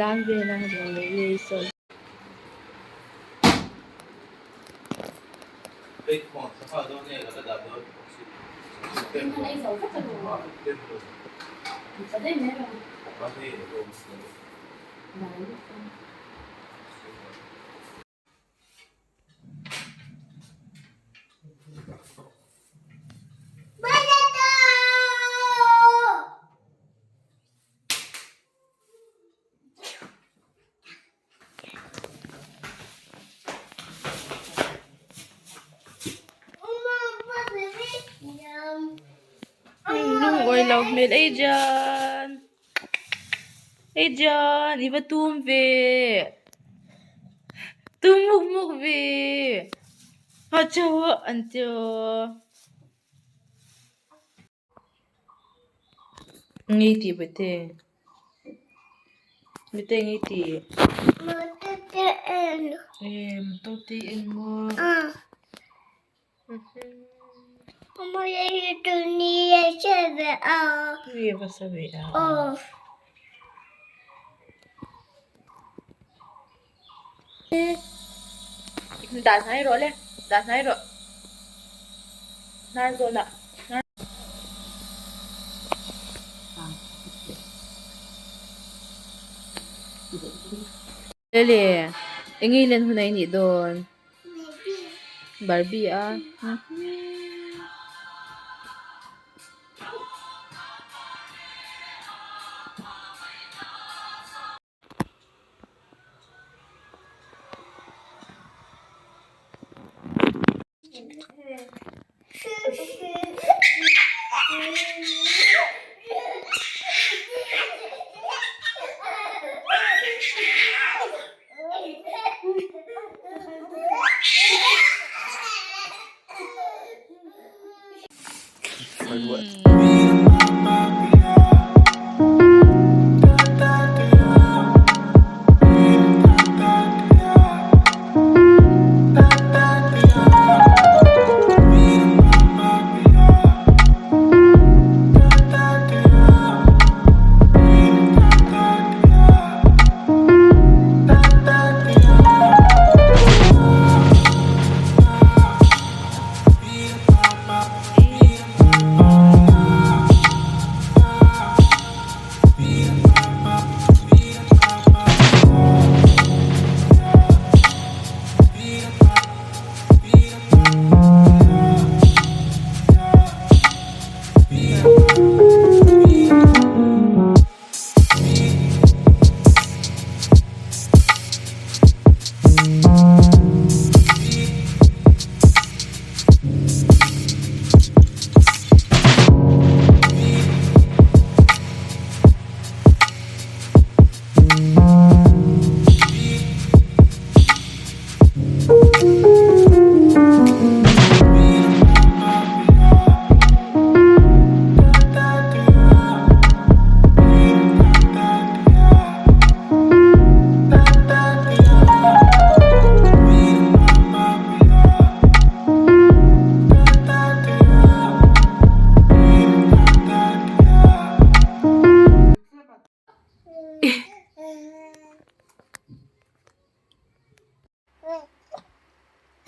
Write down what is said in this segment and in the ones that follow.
tlan vel a sawn. Lungawi lo hmel ei Jan ei Jan i va tum ve tum muk muk ve ha chu an ti aw. Ngei tih bete bete ngei tih e motor te en maw dah hnai rawh le dah hnai rawh hnar zawnah hnar le eng nge len hun a nih dawn Barbie a.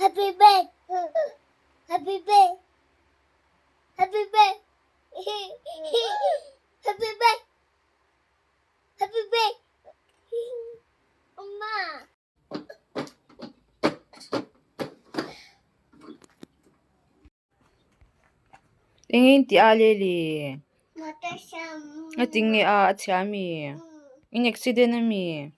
Happy birthday Happy birthday Happy birthday Happy birthday Happy birthday Amma Eng in tih a leli a ti nge a a chhia ami in accident ami.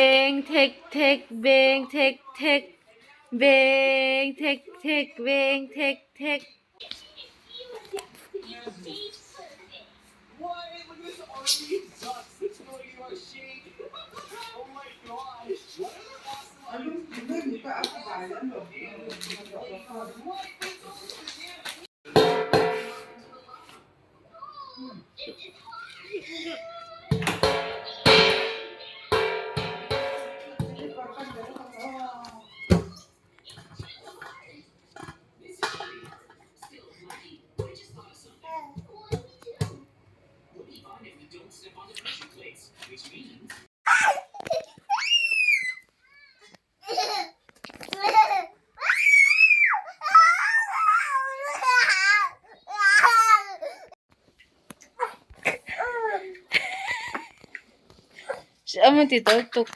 Beng thek thek beng thek thek beng thek thek beng thek thek. Amah ti to tuk.